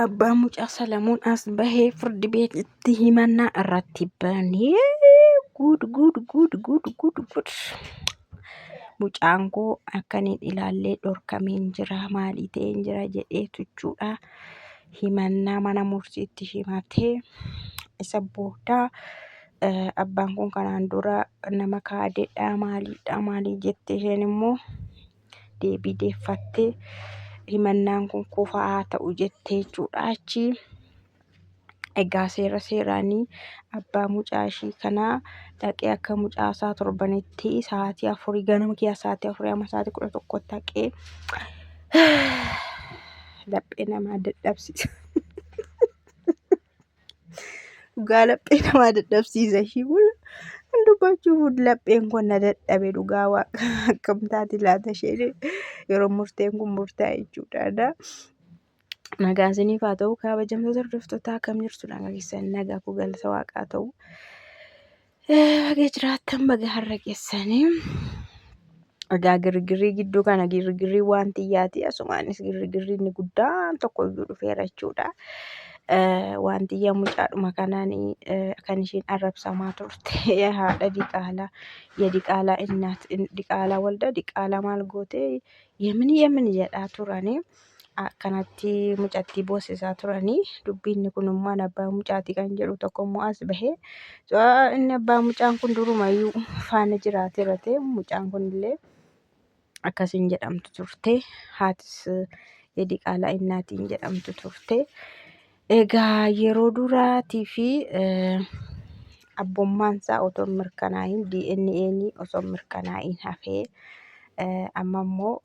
Abbaan mucaa Salamoon as bahee firdi beetitti himannaa irratti banee guud guud guud guud guud guud. Mucaan koo akkan hin ilaallee dhorkameen jira maalii ta'een jira jedhee tuchuudha. Himannaa mana murtiitti himatee isa booda abbaan kun kanaan dura nama kaadedha maaliidha maalii jette isheen immoo deebii deeffattee himannaan kun kufaa haa ta'u jettee jechuudha. Achi egaa seera seeraanii abbaa mucaa ishii kanaa dhaqee akka mucaa isaa torbanitti sa'aatii afurii ganama keessaa sa'aatii afurii amma sa'aatii 11tti dhaqee laphee namaa dadhabsiisa. Dhugaa laphee namaa dadhabsiisa ishii kun dubbachuuf lapheen kun na dadhabe dhugaa waaqa akkam taati laata isheen yeroo murteen kun murtaa'e jechuudha. Nagaan isiniif haa ta'u kabajamtoota hordoftoota akkam jirtu nagaa keessan nagaa koo galata waaqaa ta'u. Baga jiraattan baga har'a geessanii. Egaa girgirrii gidduu kana girgirrii waan xiyyaati. Asumaanis girgirrii inni guddaan tokko iyyuu dhufeera jechuudha. Waan xiyyaa mucaadhuma kanaan kan isheen arrabsamaa turte haadha diqaalaa ya diqaalaa innaat diqaalaa walda diqaalaa maal goote yemin yemin jedhaa turanii. Akkanatti mucattii boossisaa turanii dubbiinni kun immoo an abbaa mucaatii kan jedhu tokko immoo as bahee inni abbaa mucaan kun durumayyuu faana jiraateera ta'e mucaan kun illee akkasiin jedhamtu turte haatis yediqaalaa innaatiin jedhamtu turte. Egaa yeroo duraatii fi abbummaan isaa otoo hin mirkanaa'iin DNA'n osoo hin mirkanaa'iin hafee amma immoo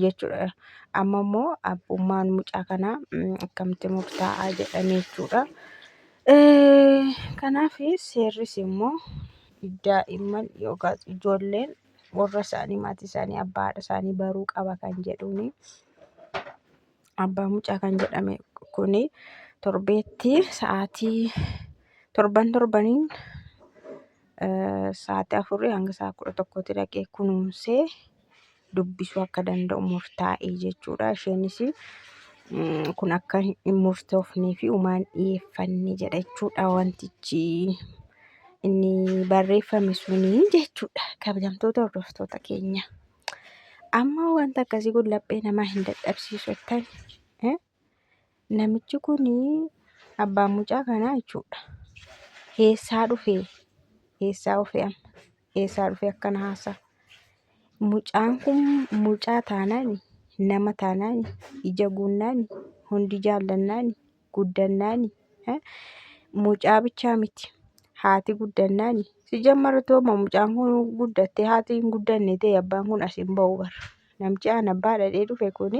jechuudha. Amma immoo abbummaan mucaa kanaa akkamitti murtaa'aa jedhamee jechuudha. Kanaaf seerris immoo daa'imman yookaas ijoolleen warra isaanii maatii isaanii abbaa haadha isaanii baruu qaba kan jedhuuni. Abbaa mucaa kan jedhame kuni torbeetti sa'aatii torban torbaniin sa'aatii afurii hanga sa'a 11tti dhaqee kunuunsee dubbisuu akka danda'u murtaa'e jechuudha. Isheenis kun akka hin murtoofnee fi uumaan dhiyeeffanne jedha jechuudha wantichi inni barreeffame suni jechuudha. Kabajamtoota hordoftoota keenya. Amma wanta akkasii kun laphee namaa hin dadhabsiisu jettan. Namichi kun abbaan mucaa kanaa jechuudha. Eessaa dhufee? Eessaa dhufee amma? Eessaa dhufee akkana haasa'a? Mucaan kun mucaa taanaan, nama taanaan, ija guunnaan, hundi jaallannaan, guddannaan, mucaa bichaa miti. Haati guddannaan si jammartooma mucaan kun guddattee haati hin guddanne ta'e abbaan kun as hin ba'u bara. Namichi aan abbaa dhadhee dhufe kun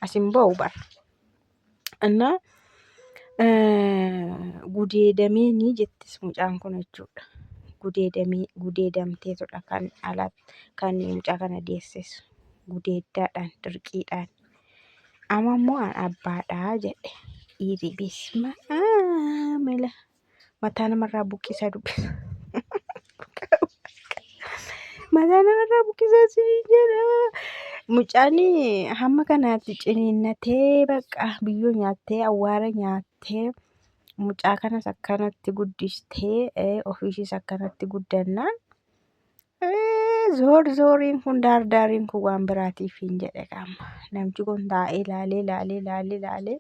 as hin ba'u bara. Innaa gudeedameeni jettis mucaan kun jechuudha. Gudeedamee gudeedamteetudha kan ala kan mucaa kana deesses gudeeddaadhaan dirqiidhaan. Amma immoo an abbaadha jedhe. Dhiirri bisma mila mataa namarraa buqqisa dubbisa. Mataa namarraa buqqisa siin jedha. Mucaan hamma kanaatti ciniinnatee bakka biyyoo nyaattee awwaara nyaattee mucaa kanas akkanatti guddistee ofiishis akkanatti guddannaan zoor zooriin kun daardaariin kun waan biraatiif hin jedhe qaama. Namichi kun taa'ee ilaalee ilaalee ilaalee ilaalee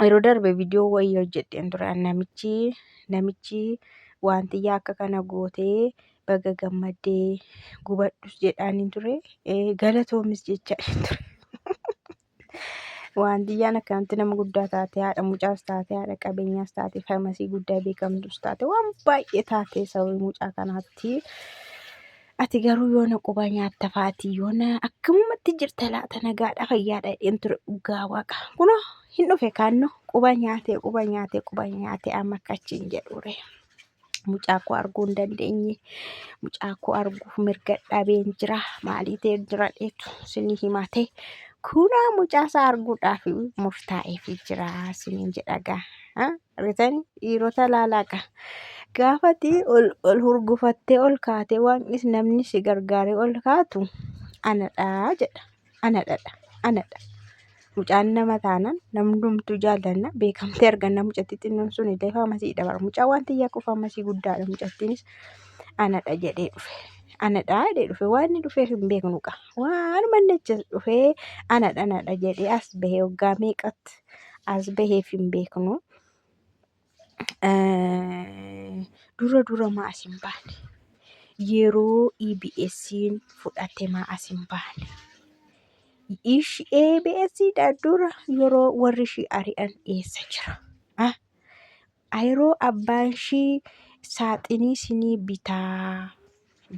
yeroo darbe viidiyoo wayii hojjedheen ture. Namichi namichi waantiyyaa akka kana gootee baga gammaddee gubadhus jedhaaniin ture. Galatoomis jechaaniin ture. Waantiyyaan akkanatti nama guddaa taate haadha mucaas taate haadha qabeenyaas taate famasii guddaa beekamtus taate waan baay'ee taate sababii mucaa kanaatti. Ati garuu yoona quba nyaatta faatii yoona akkamumatti jirta laata nagaadha fayyaadha jedheen ture dhugaa waaqa. Kunoo hin dhufe kaanno quba nyaatee quba nyaatee quba nyaatee amma akkachiin jedhure. Mucaa koo arguu hin dandeenye. Mucaa koo arguuf mirga dhabeen jira. Maalii ta'een jira dheetu sinii himate. Kunoo mucaa isaa arguudhaaf murtaa'eefii jira siniin jedha gaa. Argitanii dhiirota laalaa gaa. Gaafati ol ol hurgufattee ol kaatee waaqnis namni si gargaaree ol kaatu anadha jedha. Anadha anadha. Mucaan nama taanaan namnumtuu jaallanna beekamtii arganna mucattii xinnoon sun illee faamasiidha bara. Mucaan waan xiyyaa qofa famasii guddaadha mucattiinis anadha jedhee dhufe. Anadha jedhee dhufe waan inni dhufeef hin beeknu qa. Waan mannichas dhufee anadha anadha jedhee as bahee waggaa meeqatti as baheef hin beeknu. Dura dura maa as hin baane? Yeroo EBS'n fudhate maa as hin baane? Ishi EBS dha dura yeroo warri ishii ari'an eessa jira? Ah, Yeroo abbaan ishii saaxinii sinii bitaa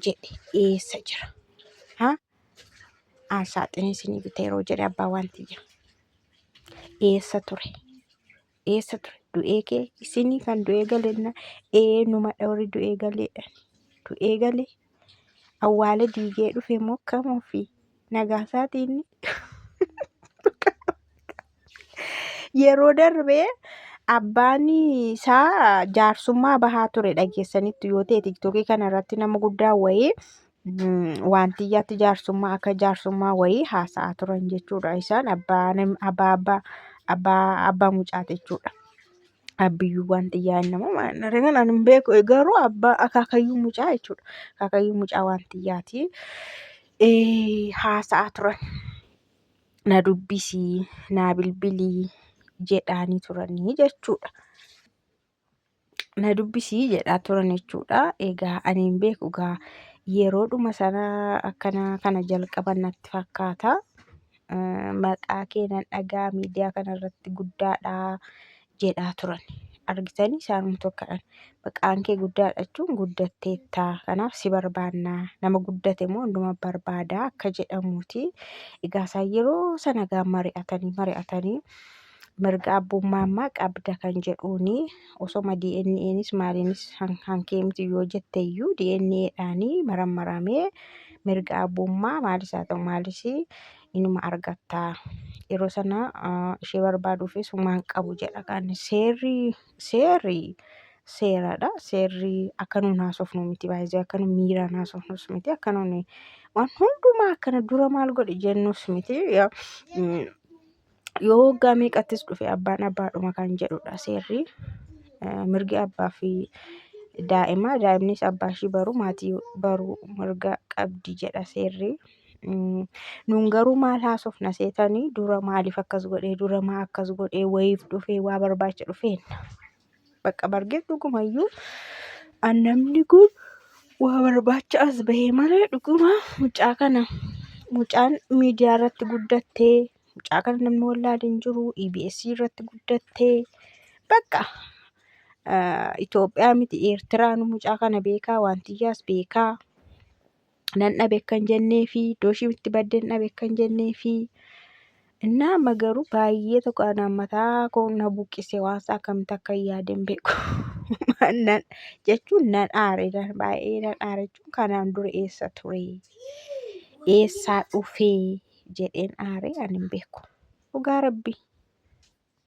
jedhe eessa jira? Ha? Aan saaxinii sinii bita yeroo jedhe abbaa waantiyya. Eessa ture? Eessa ture? Du'ee kee isinii kan du'ee galenna ee numadha warri du'ee galeedha. Du'ee galee awwaala diigee dhufe moo akkam ofii nagaa isaatii inni. Yeroo darbee abbaan isaa jaarsummaa bahaa ture dhageessanitti yoo ta'e tiktookii kana irratti nama guddaa wayii waantiyyaatti jaarsummaa akka jaarsummaa wayii haasa'aa turan jechuudha. Isaan abbaa abbaa abbaa abbaa abbaa mucaati jechuudha. Abbiyyuu waantiyyaa inni nama maal ani hin beeku garuu abbaa akaakayyuu mucaa jechuudha. Akaakayyuu mucaa waantiyyaati. Haasa'aa turan. Na dubbisii naa bilbilii jedhaanii turanii jechuudha. Na dubbisii jedhaa turan jechuudha. Egaa ani hin beeku egaa yeroodhuma sana akkana kana jalqaban natti fakkaata. Maqaa kee nan dhagaa miidiyaa kanarratti guddaadha jedhaa turan. Argitanii isaanumtu akkadhan. Maqaan kee guddaadha jechuun guddatteetta. Kanaaf si barbaanna. Nama guddate immoo hunduma barbaada akka jedhamuuti. Egaa isaan yeroo sana egaa mari'atanii mari'atanii mirga abbummaa ammaa qabda kan jedhuuni osoma DNAnis maaliinis hankee miti yoo jette iyyuu DNA dhaani marammaramee mirga abbummaa maalis haa ta'u maalis inuma argatta. Yeroo sana ishee barbaaduufis humaan qabu jedha kan seerri seerri seeradha. Seerri akka nuun haasofnu miti baay'ee akka nuun miiraan haasofnus miti akka nuun waan hundumaa akkana dura maal godhe jennus miti. Yoo waggaa meeqattis dhufe abbaan abbaadhuma kan jedhudha seerri. Mirgi abbaa fi daa'imaa daa'imnis abbaa ishii baruu maatii baruu mirga qabdi jedha seerri. Nuun garuu maal haasofna seetanii dura maaliif akkas godhee dura maa akkas godhee wayiif dhufee waa barbaacha dhufeenna. Bakka bargee dhugumayyuu an namni kun waa barbaacha as bahee malee dhuguma mucaa kana mucaan miidiyaa irratti guddattee mucaa kana namni wallaale hin jiru EBS irratti guddattee bakka Itoophiyaa miti Eertiraan mucaa kana beekaa waantiyyaas beekaa nan dhabe akkan jennee fi iddoo ishii itti badde nan dhabe akkan jennee fi innaa amma garuu baay'ee tokko anaan mataa koo na buqqise waan isaa akkamitti akka hin yaade hin beeku. Nan jechuun nan aare baay'ee nan aare jechuun kanaan dura eessa ture eessaa dhufee jedheen aare ani hin beeku. Dhugaa rabbi.